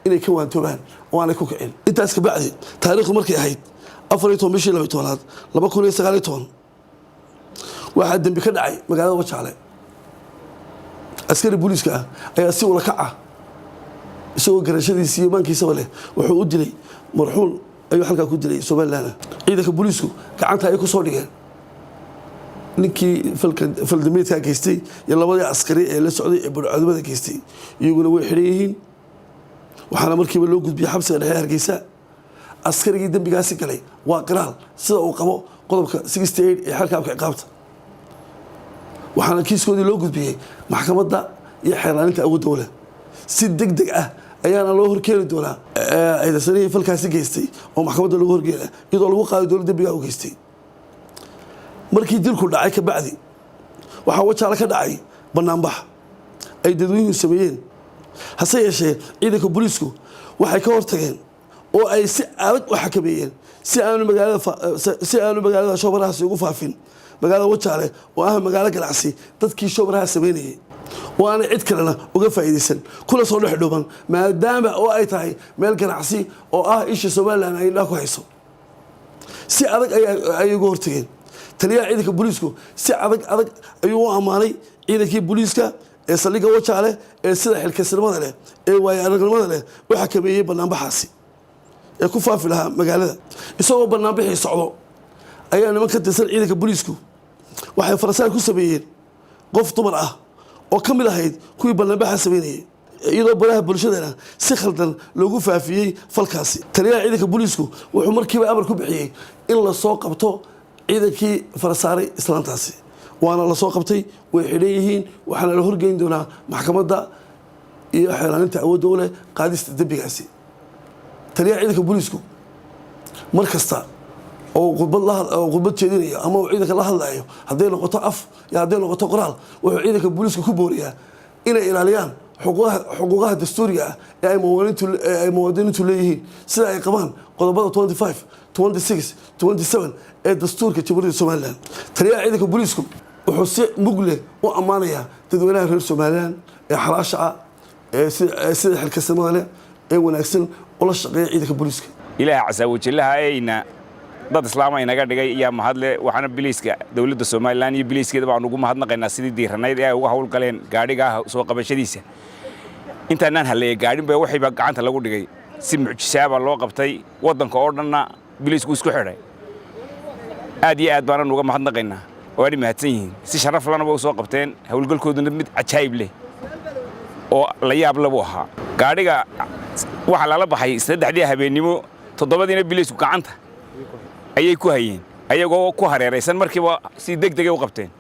Inay ka waantoobaan oo aanay ku kicin. Intaas ka bacdi, taariikhdu markay ahayd 14 bishii 12aad 2019, waxaa dembi ka dhacay magaalada Wajaale. Askari booliiska ah ayaa si ula kac ah, isagoo garashadiisi iyo maankiisaba leh, wuxuu u dilay marxuun ayuu halkaa ku dilay Somaliland. Ciidanka booliisku gacanta ay ku soo dhigeen ninkii faldambiyeedkaa geystay iyo labadii askari ee la socday ee burcadnimada geystay. Iyaguna way xidhan yihiin, waxaana markiiba loo gudbiyey xabsiga dhexe Hargeysa. Askarigii dembigaasi galay waa qiraal, sida uu qabo qodobka 68 ee xeerka habka ciqaabta, waxaana kiiskoodii loo gudbiyey maxkamadda iyo xeerlaaninta awoodda leh. Si deg deg ah ayaana loo horkeeni doonaa eedeysanihii falkaasi geystay oo maxkamadda lagu horkeena, iyadoo lagu qaadi doono dembigaa u geystay. Markii dilku dhacay ka bacdi, waxaa Wajaale ka dhacay banaanbax ay dadweynuhu sameeyeen. Hase yeeshee, ciidanka booliisku waxay ka hortageen oo ay si adag u xakameeyeen si aanu magaalada shoobarahaasi ugu faafin. Magaalada Wajaale oo ah magaalo ganacsi, dadkii shoobaraha sameynayay oo aanay cid kalena uga faa'iidaysan kuna soo dhex dhuuban, maadaama oo ay tahay meel ganacsi oo ah isha Somaliland ay indhaha ku hayso, si adag ayay uga hortageen. Taliyaha ciidanka booliisku si adag adag ayuu u ammaanay ciidankii booliiska ee saldhigga Wajaale ee sida xilkasnimada leh ee waayo aragnimada leh u xakameeyey banaanbaxaasi ee ku faafi lahaa magaalada. Isagoo banaanbixii socdo ayaa niman ka tirsan ciidanka booliisku waxay farasaar ku sameeyeen qof dumar ah oo ka mid ahayd kuwii banaanbaxa sameynayay, iyadoo baraha bulshadana si khaldan loogu faafiyey falkaasi. Taliyaha ciidanka booliisku wuxuu markiiba amar ku bixiyey in lasoo qabto ciidankii farasaaray islaantaasi, waana lasoo qabtay, way xidhan yihiin, waxaana la horgeyn doonaa maxkamadda iyo xeelaaninta awoodda u leh qaadista dembigaasi. Taliyaha ciidanka booliisku mar kasta oo khudbad oo khudbad jeedinayo ama uu ciidanka la hadlayo, hadday noqoto af iyo hadday noqoto qoraal, wuxuu ciidanka booliiska ku booriyaa inay ilaaliyaan xuquuqaha dastuuriga ah ee ay muwaadiniintu leeyihiin, sida ay qabaan qodobada 25, 26, 27 ee dastuurka Jamhuuriyadda Somaliland. Taliyaha ciidanka booliisku wuxuu si mug leh u ammaanayaa dadweynaha reer Somaliland ee xalaasha ah ee sida xilkasnimada leh ee wanaagsan ula shaqeeya ciidanka booliiska. Ilaaha casaawajillaha eyna dad islaama inaga dhigay iyaa mahadle. Waxaana biliiska dowladda Somaliland iyo biliiskeeda baan ugu mahadnaqaynaa sidii diiranayd ee ay uga howlgaleen gaadhigaa soo qabashadiisa. Intaanaan halleeyay gaadhin ba waxayba gacanta lagu dhigay, si mucjisaabaa loo qabtay. Waddanka oo dhanna biliisku isku xidhay. Aad iyo aad baanan uga mahadnaqaynaa, waana mahadsan yihiin. Si sharaf lana way u soo qabteen, howlgalkooduna mid cajaayib leh oo la yaab le buu ahaa. Gaadhiga waxaa lala baxay 3dii habeennimo, 7diina biliisku gacanta ayay ku hayeen, ayagoo ku hareeraysan. Markiiba si deg degay u qabteen.